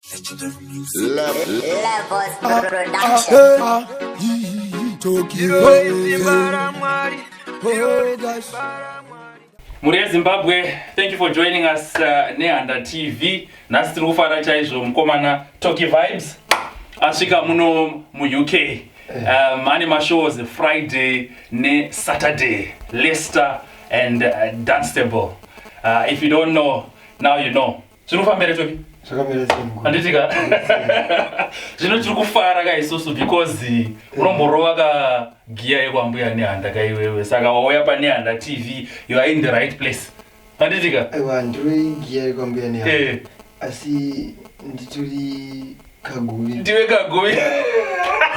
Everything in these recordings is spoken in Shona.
Levels Production. Mhuri yeZimbabwe, thank you for joining us, Nehanda TV. Nhasi tiri kufara chaizvo, mukomana Tocky Vibes asvika muno muUK. Ane mashows Friday neSaturday, Leicester and Dunstable. If you don't know, now you know. Zviri kufamba here, Tocky? Zvakamira sei, mukuru? Handitika zvino tiri kufara ka isusu because unomborova ka giya yekwaMbuya Nehanda kaiwewe, saka wauya paNehanda TV, you are in the right place, handitika? Aiwa, ndiri giya yekwambuya Nehanda, asi nditori kaguvi. Ndiwe kaguvi.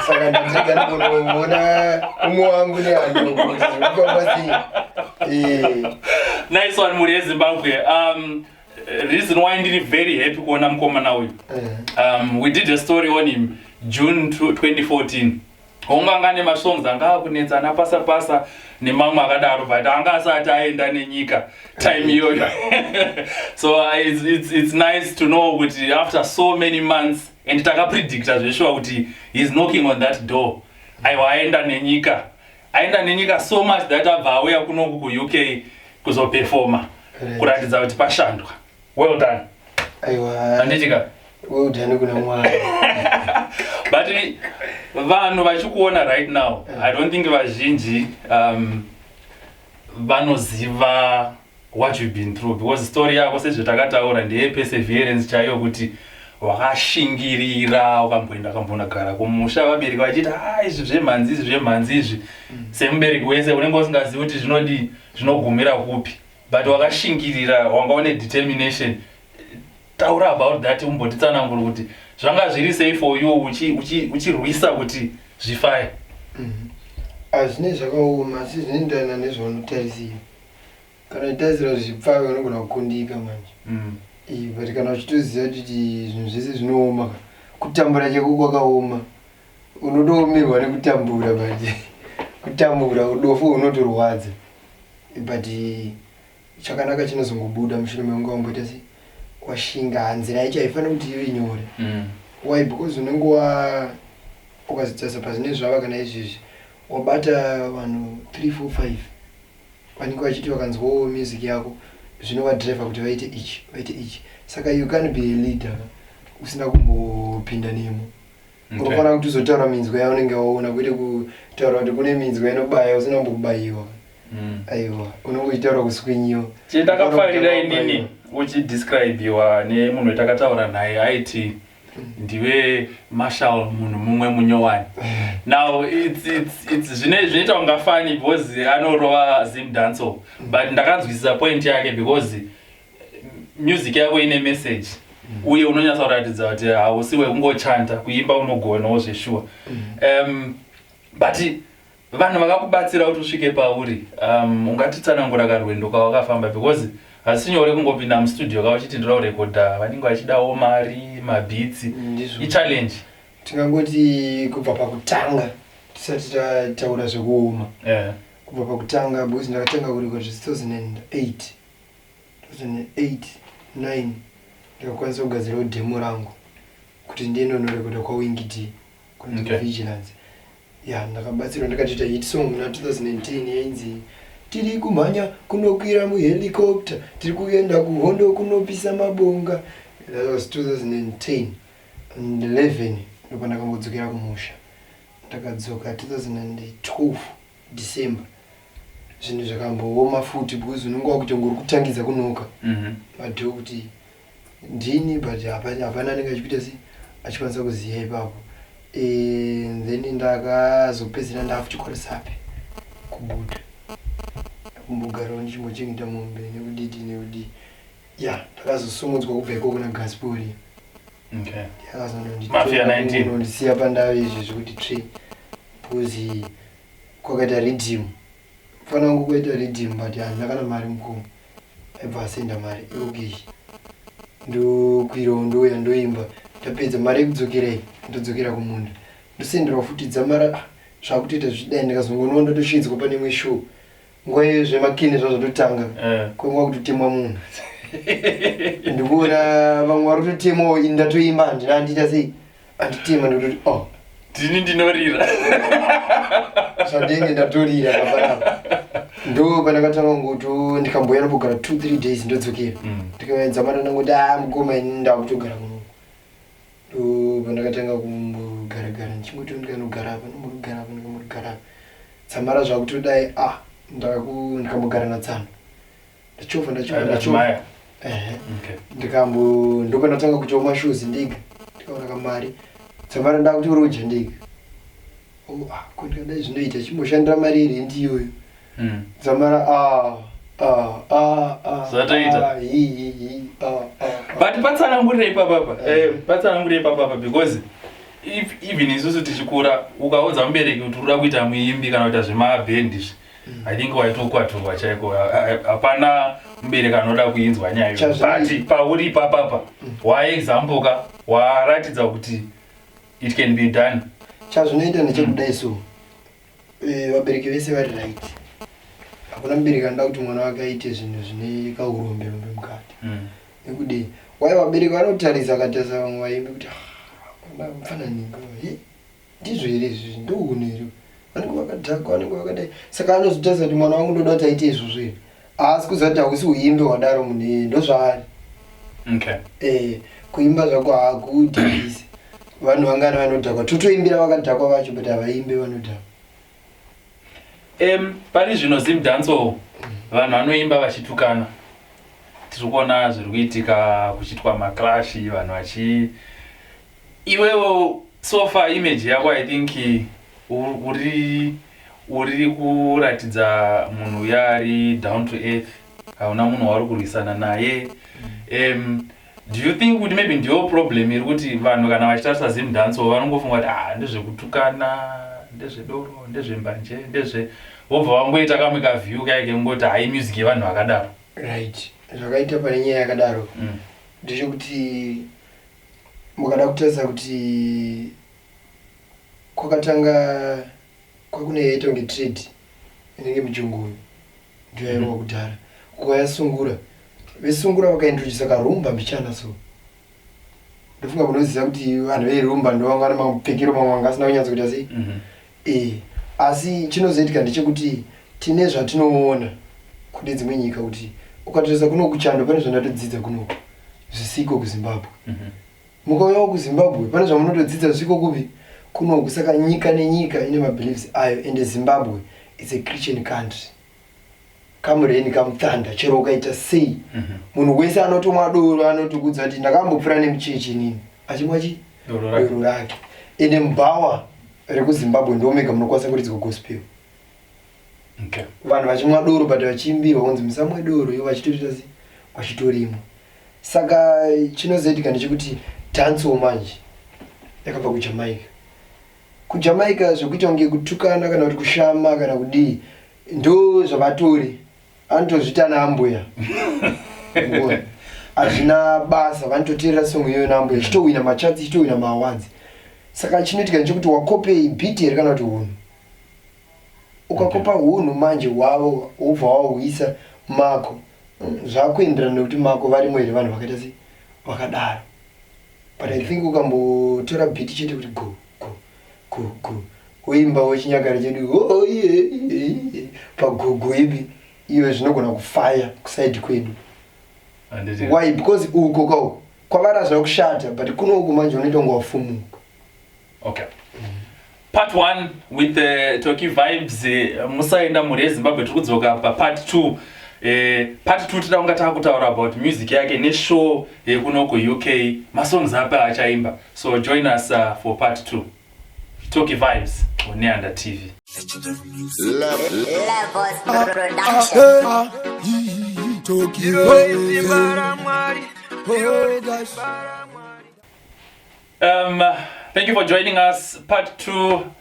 Saka ndandega ndikunoona umwe wangu Nehanda kuti zvirikufamba sei. Nice one. Mhuri yeZimbabwe, reason why ndiri very happy kuona mukomana uyu, we did a story on him June 2014. Hongu, anga nemasongs anga akunetsa ana Pasa Pasa nemamwe akadaro, but anga asati aenda nenyika time iyoyo. So it's nice to know kuti after so many months, and takapredicta zveshuwa kuti he's knocking on that door, aiwa, aenda nenyika, aenda nenyika so much that abva auya kunoku kuUK kuzoperforma, kuratidza kuti pashandwa. Well done. Aiwa. Handitika? Well done kuna Mwari. But vanhu vachikuona right now, I don't think vazhinji vanoziva what you've been through, because story yako, sezvatakataura, ndeye-perseverance chaiyo, kuti wakashingirira, ukamboenda, ukambonogara kumusha, vabereki vachiti, "Ha, izvi zvemhanzi izvi, zvemhanzi izvi." Semubereki wese unenge usingazivi kuti zvinodi zvinogumira kupi, but wakashingirira, wanga une determination. Taura about that, umbotitsanangura kuti zvanga zviri sei for you uchirwisa kuti zvifaye. Hazvine zvakaoma, asi zvinoenderana nezvaunotarisira. Kana uchitarisira kuti zvipfave, unogona kukundika manje. But kana uchitoziva kuti zvinhu zvese zvinooma ka, kutambura cheko kwakaoma, unotoomerwa nekutambura, but kutambura udofu hunotorwadza, but chakanaka chinozongobuda mushure mekunge wamboita sei, washinga. Nzira yacho haifaniri kuti ive nyore. Why? Because unenge wa ukazotarisa pazvine zvava kana izvezvi, wabata vanhu 3, 4, 5 vanenge vachiti vakanzwawo music yako, zvinovadhiraivha kuti vaite ichi, vaite ichi. Saka you can be a leader usina kumbopinda nemo. Unofanira kuti uzotaura minzwa yaunenge waona, kwete kutaura kuti kune minzwa inobaya usina kumbokubayiwa. Aiwa, unenge uchitaura kuswinyiwa. Chendakafarira inini uchidescribiwa nemunhu wetakataura naye, aiti ndiwe Marshal munhu mumwe munyowani. Now it's zvinoita kunga funny because anorova Zim dancehall, but ndakanzwisisa point yake because music yako ine message, uye unonyatsa kuratidza kuti hausi wekungochanta, kuimba unogonawo zveshuwa. But vanhu vakakubatsira kuti usvike pauri, ungatitsanangura karwendo kawakafamba? Because hasi nyore kungopinda mustudio kauchiti ndoda kurekodha, vanenge vachidawo mari, mabeats. Ndizvo. Ichallenge. Tingangoti kubva pakutanga, tisati tataura zvekuoma, kubva pakutanga, because ndakatanga kurekodha 2008, 2008 9 ndikakwanisa kugadzirawo demo rangu kuti ndiende unorekodha kwaWinky D kunonzi Vigilance. Ya, ndakabatsirwa, ndakatoita hit song muna 2010 yainzi "Tiri kumhanya kunokwira muhelicopter, tiri kuenda kuhondo kunopisa mabonga." That was 2010 and 11. Ndopandakambodzokera kumusha. Ndakadzoka 2012 December. Zvinhu zvakambooma futi because unenge wakuti ngori kutangidza kunoka madoor kuti ndini, but hapana anenge achikuita sei, achikwanisa kuziva ipapo. Then ndakazopedzera ndafuti kwaRusape kubuda, kumbogarawo ndichimbochengeta mombe nekudidi nekudii. Ya, ndakazosumudzwa kubva ikoko naGaspori. Mafia 19. Akazondisiya pandave izvi zvekuti tsve, because kwakaita riddim, mufana wangu kwaita riddim, but handina kana mari. Mukoma aibva asenda mari iokeshi, ndokwirawo, ndouya, ndoimba, ndapedza mari yekudzokera iyi, ndodzokera kumunda, ndosenderwa futi dzamara, ah, zvakutoita zvichidai. Ndikazongonowa ndotosvidzwa pane imwe show nguva iyo zvemakini zvazvatotanga, kwenguva kutotemwa munhu. Ndikuona vamwe vari kutotemawo, ini ndatoimba, handina andiita sei, anditema. Ndikutoti, oh, ndini ndinorira. Zvandenge ndatorira papanapa. Ndo pandakatanga kungoto ndikamboya nambogara 2 3 days, ndodzokera. Ndikaedzamana nangoti, a mukoma, ini ndakutogara kuno. Ndo pandakatanga kumbogaragara, ndichingoti ndikanogara apa, ndombogara apa, ndikambogara apa. Dzamara zvakutodai, a ndikambogara natsano, ndachovha, ndachovha, ndachovha. Maya. Ehe. Okay. Ndikambo ndopandatanga kuitawo mashows ndega, ndikaona kamari. Dzamara ndakutoroja ndega. Oh, ah, ko ndikadai zvinoita, chimboshandira mari yerendi iyoyo. Dzamara ah, ah, ah, ah, Zvatoita. ah, hi, hi, hi, ah, ah, ah. But patsanangurire ipapapa, patsanangurire ipapapa, because if even isusu tichikura, ukaudza mubereki kuti uda kuita muimbi kana kuita zvemabhendi izvi, I think waitokwaturwa chaiko. Hapana mubereki anoda kuinzwa nyaya iyoyo. But pauri ipapapa waexample ka, waratidza kuti it can be done. Chazvinoita ndechekudai so, vabereki vese vari right. Hakuna mubereki anoda kuti mwana wake aite zvinhu zvine kaurombe rombe mukati. Nekudii? Wai vabereki vanotarisa, akatarisa vamwe vaimbi kuti, "Ah, mufananidzo he ndizvo here izvi? Ndounhu here?" Vanenge vakadhakwa, vanenge vakadai. Saka anozotarisa kuti mwana wangu ndoda kuti aite izvozvo here? Haasi kuziva kuti hausi uimbi hwadaro, munhu iyeye ndozvaari. Kuimba zvako hakudhakisi. Vanhu vangani vanodhakwa? Totoimbira vakadhakwa vacho, but havaimbi vanodhakwa. Pari zvino Zim dancehall vanhu vanoimba vachitukana. Tiri kuona zviri kuitika, kuchiitwa maclash, vanhu vachi iwewo so far image yako, I think uri kuratidza munhu uya ari down to earth, hauna munhu wauri kurwisana naye. Do you think kuti maybe ndiyo problem iri kuti vanhu kana vachitarisa Zim dancehall vanongofunga kuti, ah, ndezvekutukana, ndezvedoro, ndezvembanje, ndezve vobva vangoita kamwe kaview kaike kungoti hai, music yevanhu vakadaro? Right, zvakaita pane nyaya yakadaro ndechekuti mukada kutarisa kuti kwakatanga kwakune yaita kunge trade inenge mujongoro, ndiyo yairowa kudhara. Kukauya sungura, vesungura vakaintrodusa karumba mbichana. So ndofunga munoziva kuti vanhu verumba ndo vanga vane mapfekero mamwe anga asina kunyatso kuita sei. Asi chinozoitika ndechekuti tine zvatinoona kune dzimwe nyika, kuti ukatarisa kuno kuchando pane zvandatodzidza kunoku zvisiko kuZimbabwe. Mukauyawo kuZimbabwe pane zvamunotodzidza zvisiko kupi? Kunoku. Saka nyika nenyika ine mabeliefs ayo, ende Zimbabwe is a Christian country. Come rain, come thunder, chero ukaita sei, munhu wese anotomwa doro anotikudza kuti ndakambopfuura nemuchechi inini achimwa chi doro rake. Doro rake. Ende mubhawa rekuZimbabwe ndomega munokwanisa kuridzwa gospel. Vanhu vachimwa doro but vachiimbirwa kunzi musamwe doro, ivo vachitoita sei? Vachitorimwa. Saka chinozoitika ndechekuti dancehall manje yakabva kuJamaica. KuJamaica zvekuita kunge kutukana kana kuti kushama kana kudii ndo zvavatori, anotozviita naambuya. Unoona? Hazvina basa, vanototeerera song iyoyo naambuya, ichitowina macharts, ichitowina maawards. Saka chinoitika ndechekuti wakopei beat here kana kuti hunhu? Ukakopa hunhu manje hwavo, wobva wauisa mako, zvakuenderana nekuti mako varimo here vanhu vakaita sei, vakadaro. But I think ukambotora beat chete kuti go go go go, woimbawo chinyakare chedu, oh, yeah, pagogo ipi iyo, zvinogona kufaya kuside kwedu. Handiti? Why? Because uko kwauko kwavari hazvina kushata, but kuno uku manje unoita kunge wafumuka. Okay, part 1 with the Tocky Vibes. Musaenda, mhuri yeZimbabwe, tiri kudzoka papart 2. Part 2 tida kunga taakutaura about music yake neshow yekuno kuUK, masongs ape achaimba. So join us for part 2, Tocky Vibes on Nehanda TV. Levels Production. Tocky. Oh gosh. Thank you for joining us. Part 2,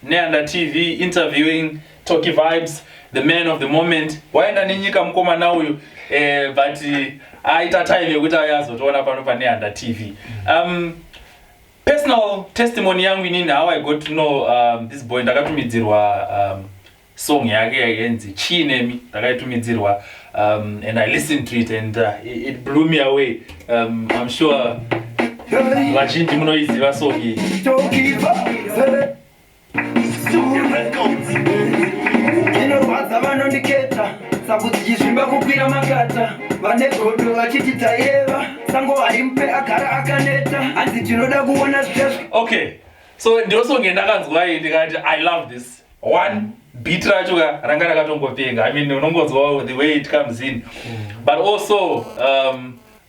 Nehanda TV interviewing Tocky Vibes, the man of the moment. Waenda nenyika mukomana uyu, but aita time yekuti auye azotiona pano paNehanda TV. Personal testimony yangu inini, how I got to know this boy, ndakatumidzirwa song yake yainzi Chiinemi, ndakaitumidzirwa. And I listened to it and it blew me away. I'm sure vazhinji munoiziva song iyi. Inorwadza vanondiketa tsapu dzichizvimba kukwira makata vane godo vachiti taireva sango harimupe agara akaneta hanzi tinoda kuona zvichazvi. Okay, so ndiyo song yandakanzwa iyi ndikati, "I love this one." Beat racho ka ranga rakatongopenga. I mean, unongonzwa the way it comes in, but also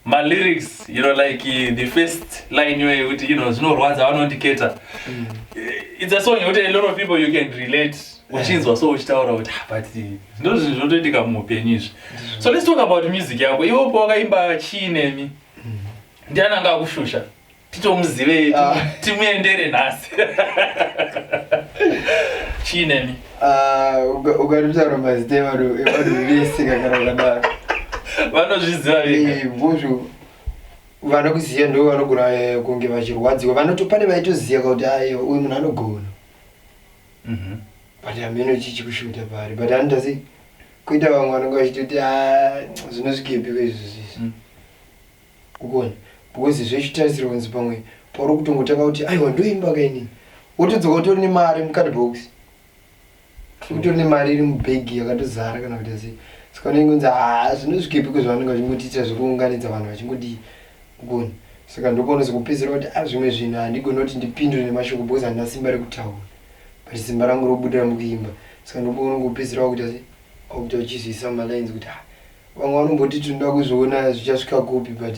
my lyrics, like the first line iyoyo yekuti zvinorwadza vanondiketa. It's a song yekuti a lot of people, you can relate uchinzwa, so uchitaura kuti, "Ah, but ndo zvinhu zvinotoitika muupenyu izvi." So let's talk about music yako. Iwopo wakaimba Chiinemi, ndiani anga akushusha titomuzive? Ah. Timuendere nhasi Chiinemi. Ah, ukatotaura mazita evanhu vese kana ukadaro. Vanozviziva vega. Bvozvo vanokuziva ndo vanogona kunge vachirwadziwa. Pane vaitoziva kuti aiwa, uyu munhu anogona, but hameno chichikushuta pari, but anoita sei kuita vamwe vanenge vachitoti, "Ah, zvinosvikepi izvozvizvi?" Ukuona, because zvechitarisirwa kunzi pamwe pauri kutongotanga kuti aiwa, ndoimba kaini, wotodzoka utori nemari mucardbox, utori nemari iri mubhegi yakatozara kana kuti sei. Saka unenge kunzi, "Ah, zvinosvikepi?" Zvavanenge vachingotiitira zvekuunganidza vanhu vachingodii, ukuona. Saka ndopaunozokupedzera kuti, "Ah, zvimwe zvinhu handigoni kuti ndipindure nemashoko because handina simba rekutaura, but simba rangu robudira mukuimba." Saka ndopaunongopedzera wakuita sei, wakuita uchizviisa mumalines kuti, "Ah, vamwe vanomboti tinoda kuzviona zvichasvika kupi, but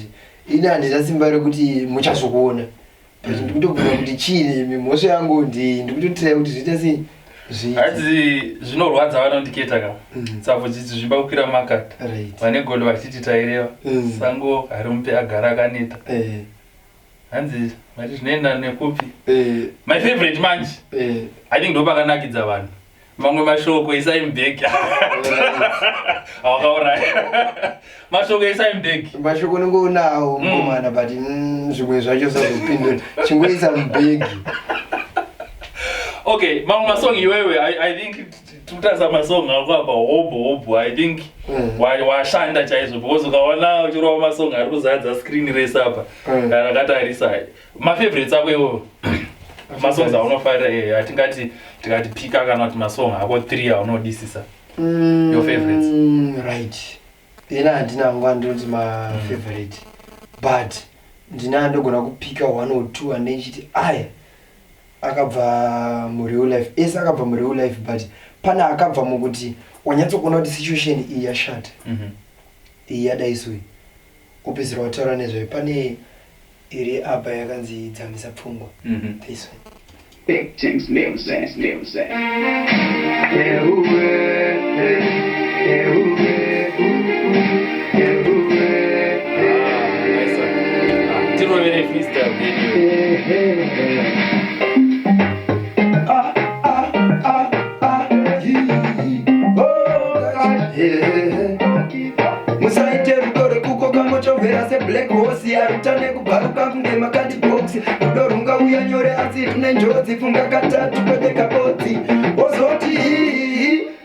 ini handina simba rekuti muchazokuona, but ndikutobvunza kuti chiini mhosva yangu, ndikutotiraya kuti zviite sei, zviite." Hanzi zvinorwadza vanondiketa ka, tsapo chichizvimba kukwira makata, vane godo vachiti taireva, sango harimupe agara akaneta. Hanzi mati zvinoenda nekupi? My favorite manje, I think ndopakanakidza vanhu, mamwe mashoko isai mubhegi. Awakauraya mashoko isai mubhegi. Mashoko unenge unawo, mukomana, but zvimwe zvacho usazopindura, chingoisa mubhegi. Okay, mamwe masong iwewe, I think tikutarisa masong ako apa, hobho hobho, I think washanda chaizvo because ukaona uchirova masong ari kuzadza screen rese apa. Kana akatarisa mafavorites ako iwewe, masongs aunofarira, atingati tikati pika kana kuti masong ako 3 aunodisisa. Your favorites? Right, ina handina hangu andinoti mafavorite, but ndina andogona kupika one or two ane ndichiti aya akabva mureal life, ese akabva mureal life, but pane akabva mukuti wanyatsokuona kuti situation iyi yashata, iyi yadaisoi, upedzisira wataura nezvayo. Pane iri apa yakanzi Dzamisa Pfungwa. This one. Big Things Music, Music. Yeah, ooh, yeah, ooh, ooh, yeah, ooh, Ah, nice one. Ah, tirovere freestyle then iwe. Ah, ah, ah, ah, yee, oh, God, yeah. Musaite rudo rekukoka mochovhera seblack horse, arutane kubvaruka kunge makadhibhokisi. Rudo rungauya nyore asi rune njodzi, funga katatu kwete kapodzi wozoti,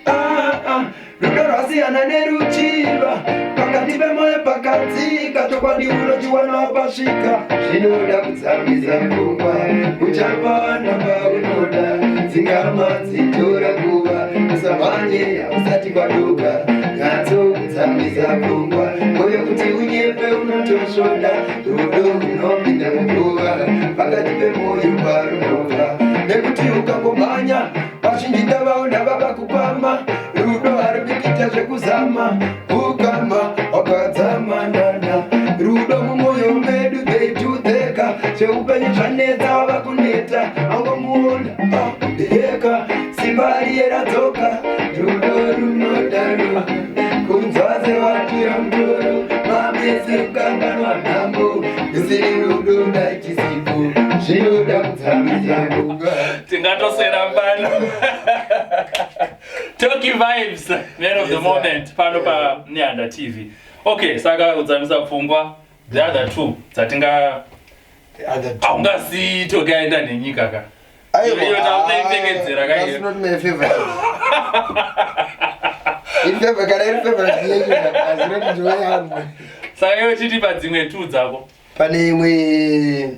ah, ah. Rudo rwasiyana neruchiva, pakati pemwoyo pakadzika, chokwadi unochiwana wapasvika. Zvinoda kudzamisa pfungwa, uchapawana paunoda, dzingama dzitora nguva, usamhanye usati kwaduka. Nyatso kudzamisa pfungwa, mwoyo kuti unyepe unotosvoda. Rudo runopinda muguva pakati pemwoyo parunobva, nekuti ukangomhanya vazhinji ndavaona vava kupama. Rudo harubikita zvekuzama, ukama wakadzamanana. Rudo mumwoyo medu dzeitudheka, zveupenyu zvanetsa, wava kuneta, angomuona eka simba riye radzoka. Rudo runodaro kunzwa sewatura mutoro, mamese kukanganwa nhambo isiri rudo ndaichisipo. Zvinoda kudzamisa pfungwa. Tingatosera pano. Tocky Vibes, man of the Yes, sir. moment pano pa Nehanda TV. Okay, saka Kudzamisa Pfungwa, the other two dzatinga The other two. Haungasi Tocky aenda nenyika ka. Aiwa, Iyo takuda ipfekedzera ka that's iyo. not my favorite. Kana iri favorite yenyu, hazina kuti ndiwe yangu. Saka iwe chitipa dzimwe two dzako. Pane imwe,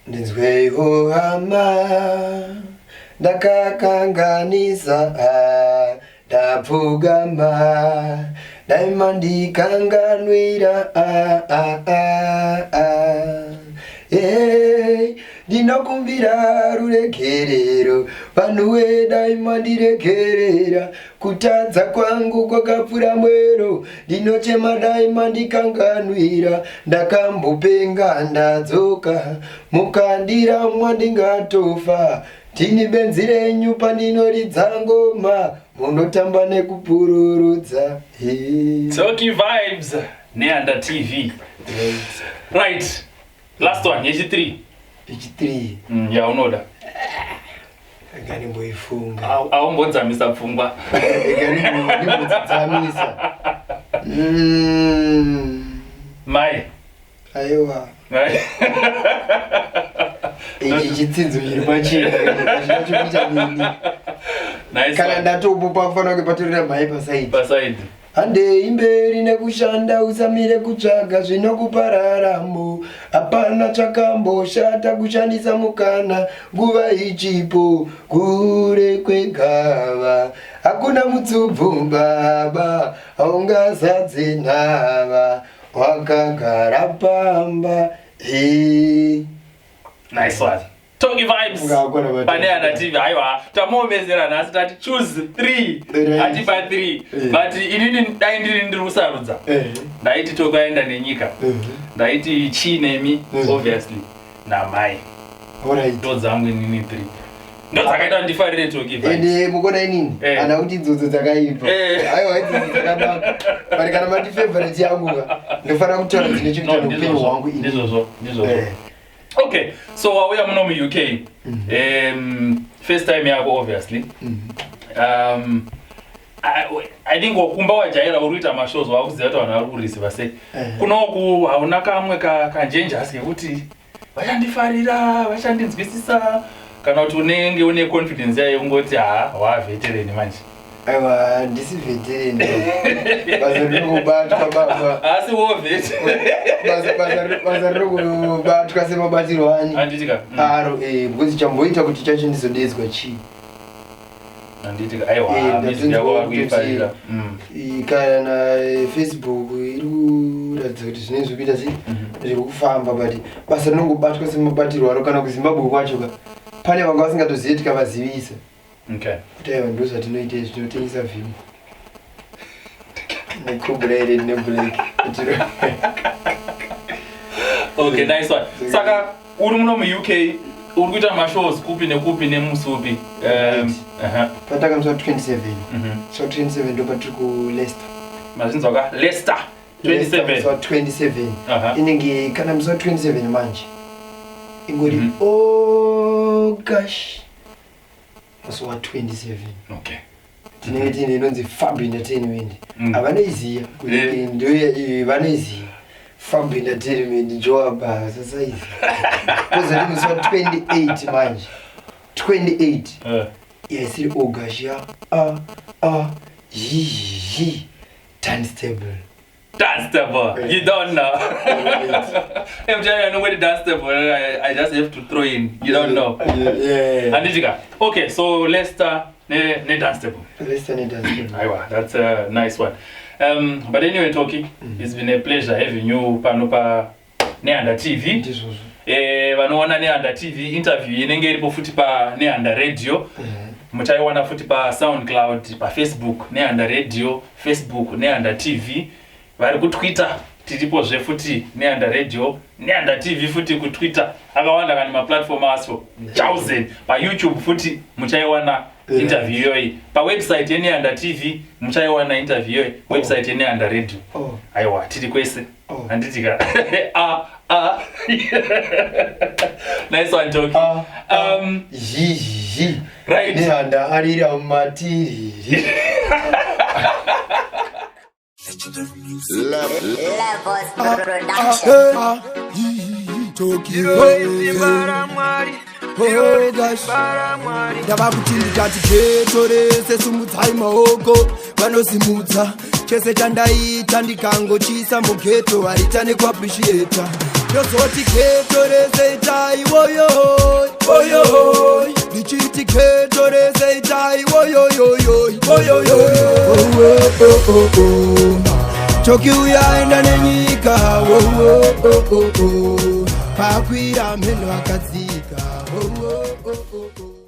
ndinzweiwo hama, ndakakanganisa, ah, ndapfugama, dai mandikanganwira, ah, ah, ah, ah. Hey, ndinokumbira ruregerero vanhuwe, dai mandiregerera, kutadza kwangu kwakapfuura mwero, ndinochema, dai mandikanganwira, ndakambopenga ndadzoka, mukandiramwa ndingatofa, tini benzi renyu, pandinoridza ngoma munotamba nekupururudza. Hey. Tocky Vibes, Nehanda TV. Right, last one, yechi3. Yechi3. Yaunoda. Ganimboifunga. Aumbodzamisa pfungwa. Ganimbodzidzamisa. Mai. Aiwa. Mai. Ichi chitsinzo chiri pachena, china chekuita nini. Nice Kana one. ndatopo pakufanira kunge patorera mhai pasaidi. Pasaidi. Handei mberi nekushanda, usamire kutsvaga zvinokupa raramo. Hapana chakamboshata kushandisa mukana nguva ichipo. Kure kwegava hakuna mutsubvu baba, haungazadze nhava wakagara pamba. Hey. Nice one. Tocky Vibes. Ungakona bata. Pane Nehanda TV. Aiwa, tamuomezera nhasi, tati choose 3. Atipa 3. But inini dai ndiri kusarudza. Ndaiti tokaenda nenyika. Ndaiti chinemi, obviously, namai. Ndo dzangu inini 3. Ndo dzakaita kuti ndifarire Tocky Vibes. Ende mukona inini ana kuti idzodzo dzakaipa. Aiwa, idzodzo dzakanaka, but kana mati favorite yangu ka, ndofanira kutaura dzine chekuita No, neupenyu ndizvozvo, hwangu ini. Ndizvozvo, ndizvozvo. Okay, so wauya muno muUK, first time yako obviously. I think wakumba wajaira, uri kuita mashows, wakuziva kuti vanhu vari kureceiva sei. Kunoku hauna kamwe kanjenjasi kekuti vachandifarira, vachandinzwisisa, kana kuti unenge une confidence yayo kungoti ha, waveteran manje? Aiwa, ndisi veteran, basa riri kubatwa baba. Asi wovet Basa riri kubatwa semabatirwo ani Handitika. Aro, because chamboita kuti chacho ndizodedzwa chii? Handitika, aiwa. Music Ndatonzwa yako vari kutoti kuifarira. Kana Facebook iri kuratidza kuti zvinenge zviri kuita sei, zviri kufamba, but basa rinongobatwa semabatirwo aro. Kana kuZimbabwe kwacho ka, pane vanga vasingatozivi, tikavazivisa kuti aiwa, ndo zvatinoita izvi, tinotengesa vhimo neCobra red neblack. Okay, nice one. Saka uri muno muUK, uri kuita mashows kupi nekupi, nemusi upi? Pataka musi wa27. So 27 ndo patiri kuLeicester. Mazvinzwa ka, Leicester, Leicester 27. musi wa27. Inenge kana musi wa27 manje, ingori oh gosh, musi wa27 tinenge tiine inonzi Fab Entertainment. Havanoiziva, ndo vanoiziva Fab Entertainment, joaba sasaizi. Kozoti musi wa28 manje, 28, yaisiri August ya a a zhizhi, Dunstable. Dunstable. You don't know. Every time I know where Dunstable, I just have to throw in. You don't know. Yeah. Handitika. Okay, so Leicester ne Dunstable. Leicester ne Dunstable. Aiwa, that's a nice one. But anyway, Tocky, it's been a pleasure having you pano pa Nehanda TV. Ndizvozvo. Vanoona Nehanda TV, interview inenge iripo futi pa Nehanda Radio. Muchaiwana futi pa SoundCloud, pa Facebook Nehanda Radio, Facebook Nehanda TV. Vari kuTwitter tiripozve futi, Nehanda Radio, Nehanda TV futi kuTwitter. Akawanda kani maplatform aso. Chauzen paYouTube futi muchaiwana interview iyoyi. Pawebsite yeNehanda TV muchaiwana interview iyoyi, website yeNehanda Radio. Aiwa, tiri kwese. Handitika. A a nice one, Tocky. Ah, ah, zhizhi. Right. Nehanda arira mumatiriri. Levels Production. Tokyo. Oh gosh, ndava kuti ndikati ghetto rese sumudzai maoko. Vanosimudza chese chandaita, ndikangochisa mughetto vaita nekuappreciata. Ndozoti ghetto rese itai woyoy woyoy, ndichiti ghetto rese itai woyoyoyoy woyoyoy. Oh, oh, oh, oh. Toki uyaenda nenyika, oh, oh, oh, oh, oh. Pakwira mheno akadzika, oh, oh, oh, oh, oh.